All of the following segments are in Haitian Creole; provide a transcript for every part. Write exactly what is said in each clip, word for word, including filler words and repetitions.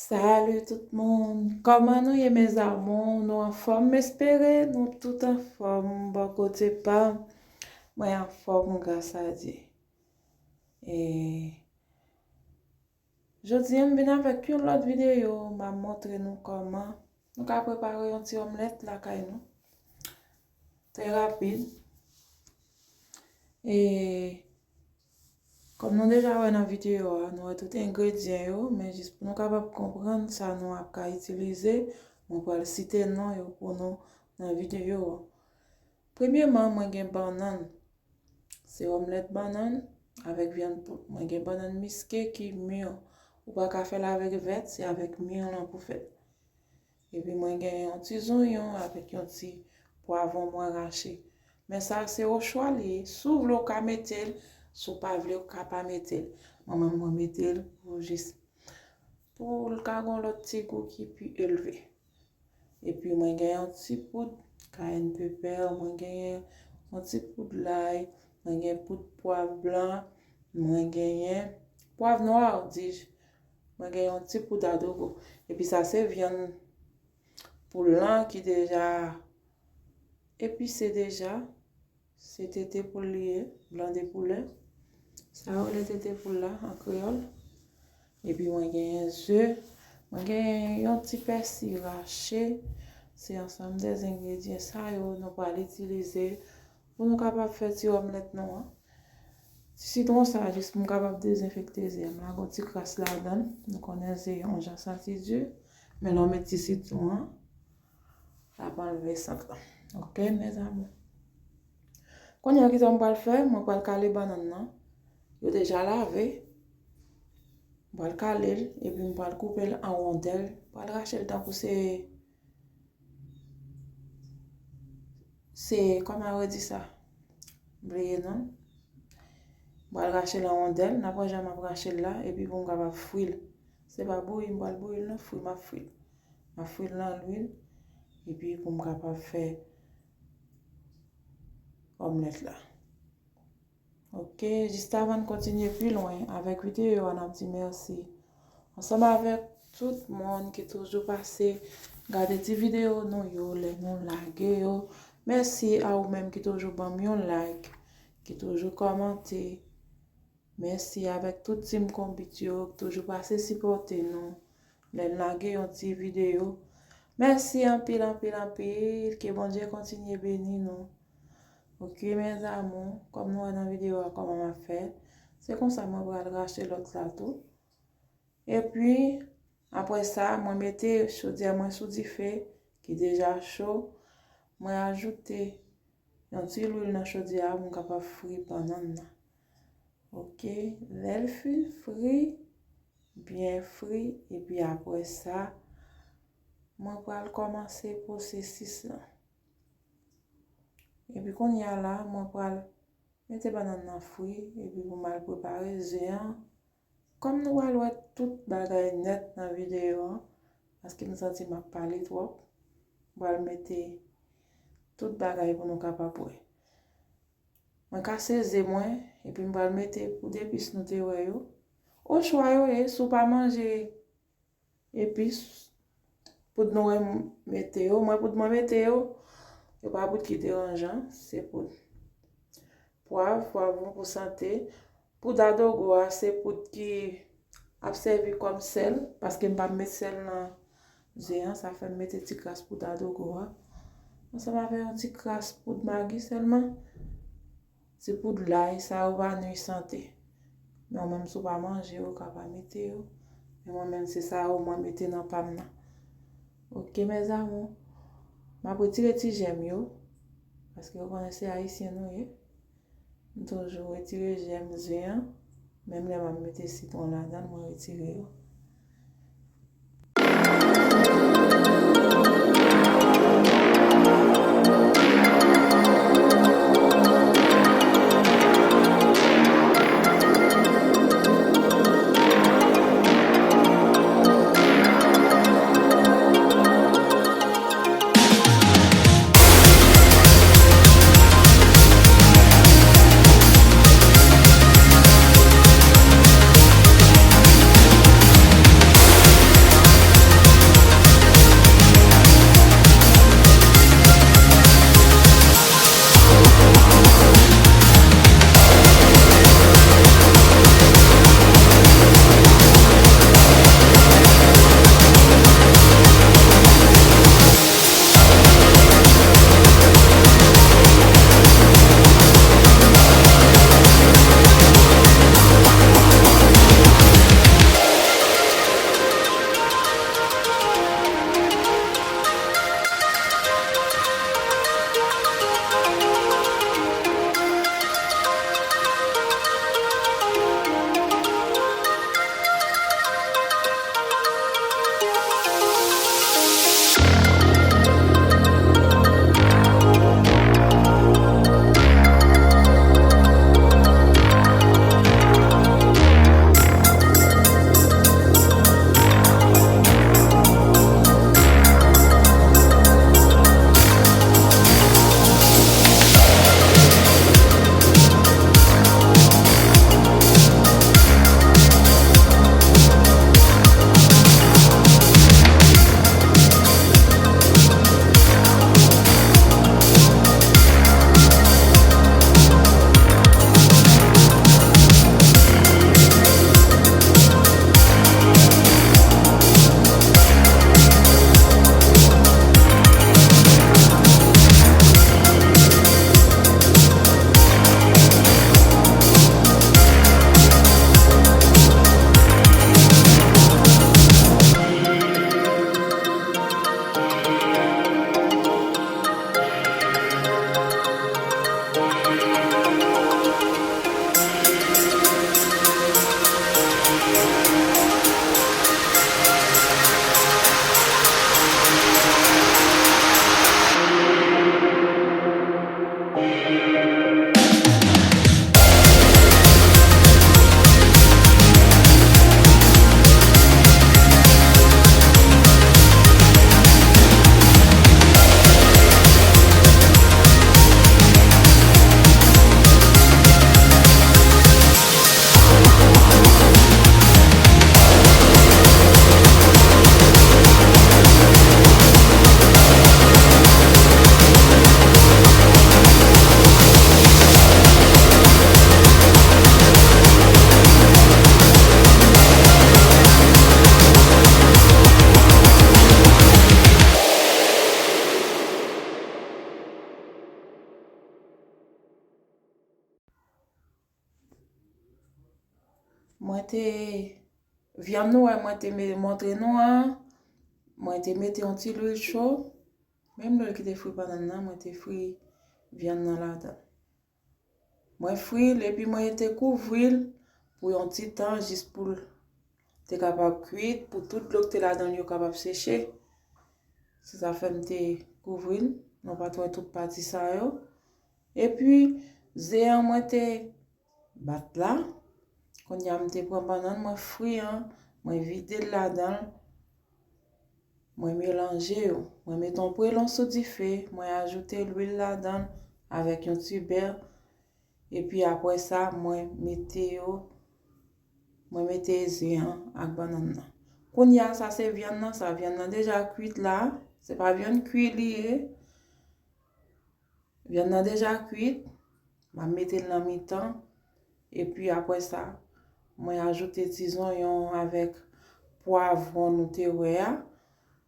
Salut tout moun! Kòman nou ye, mes amours? Nou anfòm? M espere nou tout anfòm bò kote pa m. Mwen anfòm, gras a Dye. E jodi a, m vin avèk yon lòt videyo. M ap montre nou kòman nou ka prepare yon ti omlèt lakay nou. Trè rapid. E kòm nou deja wè nan videyo a, nou wè tout engredyan yo, men jis pou nou kapab konprann sa nou ap ka itilize, mwen pral site non yo pou nou nan videyo a. Premyeman, mwen gen bannann. Se omlèt bannann avèk vyann poud. Mwen gen bannann miske ki mi. Ou pa ka fè l avèk vèt, se avèk mi lan pou fè l. Epi mwen gen yon ti zonyon avèk yon ti pwavwon mwen rache. Men sa se o chwa li ye. Si w vle w ka mete l, si w pa vle w ka pa mete l. Mwen menm mwen mete l pou jis pou l ka gen yon lòt ti gou ki pi elve. Epi mwen gen yon ti poud cayenne pepper, mwen gen yon ti poud lay, mwen gen poud pwav blan, mwen genyen pwav nwa, dis, mwen gen yon ti poud adobo. Epi sa se vyann poul lan ki deja epise deja. Se tete poul li ye, blanc de poulet. Sa yo rele tete poul la an kreyòl. Epi mwen genyen ze. Mwen genyen yon ti pèsi rache. Se ansanm de engredyan sa yo nou pral itilize pou nou kapab fè ti omlèt nou an. Ti sitwon sa, jis pou m kapab dezenfekte ze a, m lage yon ti kras ladan l. Nou konnen ze yon jan santi di. Men lè w met ti sitwon an, l ap anlve sant lan. Ok, mes amours. Kounye a, kisa m pral fè? Mwen pral kale bannann nan. Yo deja lave. M pral kale l, epi m pral koupe l an wondèl. M pral rache l tankou se, se, kòman yo di sa? M bliye non. M pral rache l an wondèl, n ap wè jan m ap rache l la, epi pou m kapab fri l. Se pa bouyi m pral bouyi l non, fri m ap fri l. M ap fri l nan lwil, epi pou m kapab fè omlèt la. Ok, jis avan n kontinye pi lwen avèk videyo a, n ap di mèsi ansanm avèk tout moun ki toujou pase gade ti videyo nou yo lè nou lage yo. Mèsi a ou menm ki toujou ban m yon like, ki toujou kòmante. Mèsi avèk tout team Konbit yo ki toujou pase sipòte nou lè n lage yon ti videyo. Mèsi anpil, anpil, anpil. Ke Bondye kontinye beni nou. Ok, mes amours, kòm nou wè nan videyo a kòman m ap fè, se konsa mwen pral rache lòt la tou. Epi, apre sa, mwen mete chodyè mwen sou dife ki deja cho. Mwen ajoute yon ti lwil nan chodyè a pou m kapab fri bannann nan. Ok, lè l fin fri, byen fri, epi apre sa, mwen pral kòmanse pwosesis lan. Epi kounye a la, mwen pral mete bannann nan fri, epi pou m al prepare ze an. Kòm nou pral wè tout bagay nèt nan videyo an, paske m santi m ap pale twòp, m pral mete tout bagay pou nou kapab wè. Mwen kase ze mwen, epi m pral mete poud epis nou te wè yo. Ochwa yo ye, si w pa manje epis, poud nou wè m mete yo. Mwen poud mwen mete yo, yo pa poud ki deranjan, se poud pwav, pwavwon pou sante. Poud adogo a, se poud ki ap sèvi kòm sèl, paske m pa met sèl nan ze an, sa fè m mete ti kras poud adogo a. Ansanm avè yon ti kras poud magi sèlman. Ti poud lay, sa yo pa nwi sante. Men ou menm si w pa manje yo, ou ka pa mete yo. Men mwen menm se sa yo mwen mete nan pa m nan. Ok, mes amours. M ap retire ti jèm yo. Paske ou konnen se ayisyen nou ye. M toujou retire jèm ze an. Menm lè m ap mete sitwon ladan l, mwen retire yo. Mwen te, vyann nou wè mwen te me- montre nou an, mwen te mete yon ti lwil cho, menm lwil ki te fri bannann nan, mwen te fri vyann nan ladan. Mwen fri l epi mwen te kouvri l pou yon ti tan jis pou l te kapab kwit, pou tout dlo ki te ladan l yo kapab seche. Se sa fè m te kouvri l, nou pa t wè tout pati sa yo. Epi, ze an mwen te bat la. Kounye a m te pran bannann mwen fri an, mwen vide l ladan l, mwen melanje yo. Mwen mete yon prelon sou dife, mwen ajoute lwil ladan l avèk yon ti bè. Epi apre sa, mwen mete yo, mwen mete ze an ak bannann nan. Kounye a, sa se vyann nan, sa vyann nan deja kwit la. Se pa vyann kwi li ye. Vyann nan deja kwit. M ap mete l nan mitan. Epi apre sa, mwen ajoute ti zonyon avèk pwavwon nou te wè a.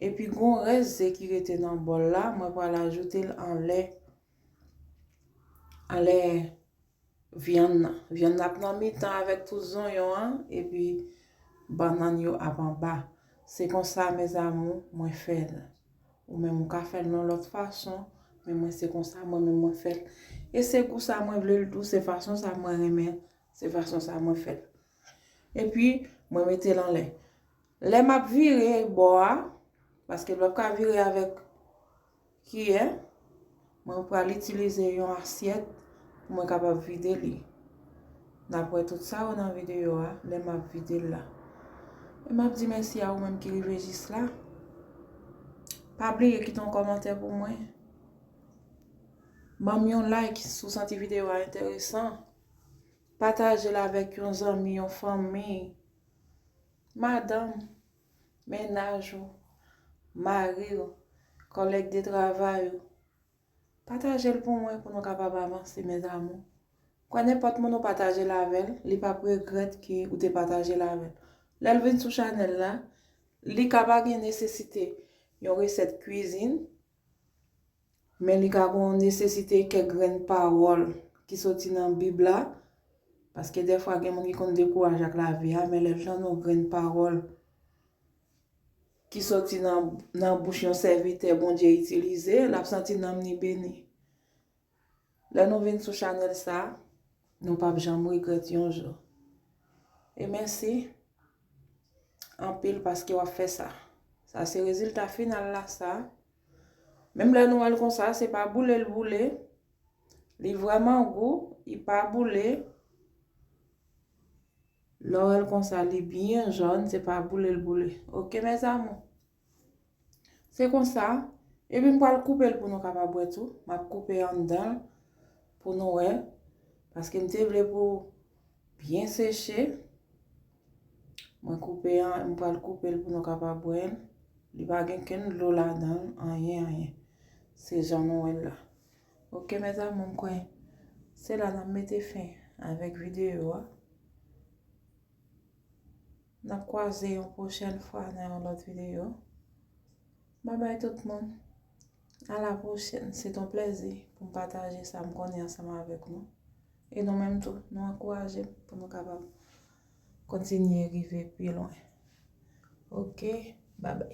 Epi gon rès ze ki rete nan bòl la, mwen pral ajoute l anlè, anlè vyann nan. Vyann nan ap nan mitan avèk tout zonyon an, epi bannann yo ap anba. Se konsa, mes amours, mwen fè l. Ou menm ou ka fè l yon lòt fason, men mwen se konsa mwen menm mwen fè l. E se gou sa mwen vle l tou, se fason sa mwen renmen, se fason sa mwen fè l. Epi, mwen mete l anlè. Lè m ap vire bò a, paske l p ap ka vire avèk kiyè, mwen pral itilize yon asyèt pou mwen kapab vide li. N ap wè tout sa yo nan videyo a, lè m ap vide l la. E m ap di mèsi a ou menm ki rive jis la. Pa bliye kite yon kòmantè pou mwen. Ban m yon like si w santi videyo a enteresan. Pataje l avèk yon zanmi, yon fanmi, madanm, mennaj ou, mari w, kòlèg de travay ou. Pataje l pou mwen pou nou kapab avanse, mes amours. Kwè nenpòt moun ou pataje l avè l, li p ap regrèt ke ou te pataje l avè l. Lè l vin sou chanèl la, li ka pa gen nesesite yon resèt kwizin, men li ka gen nesesite kèk grenn pawòl ki soti nan Bib la, paske dèfwa gen moun ki konn dekouraje ak lavi a, men lè l tande yon grenn pawòl ki soti nan, nan bouch yon sèvitè Bondye itilize, l ap santi nanm ni beni. Lè nou vin sou chanèl sa, nou p ap janm regrèt yon jou. E mèsi anpil paske w ap fè sa. Sa se rezilta final la sa. Menm lè nou wè l konsa, se pa boule l boule. Li vrèman gou, li pa boule. Lè w wè l konsa, li byen jòn, se pa boule l boule. Oke, mes amours. Se konsa. Epi m pral koupe l pou nou kapab wè tou. M ap koupe anndan l pou nou wè. Paske m te vle pou byen seche. Mwen koupe an, m pral koupe l pou nou kapab wè l. Li pa gen kenn dlo ladan l, anyen, anyen. Se jan nou wè l la. Oke, mes amours, m kwè se la n ap mete fen avèk videyo a. N ap kwaze yon pwochèn fwa nan yon lòt videyo. Babay tout moun. A la pwochèn. Se t on plèzi pou m pataje sa m konnen ansanm avèk nou. E nou menm tou, nou ankouraje m pou nou kapab kontinye rive pi lwen. Oke, babay.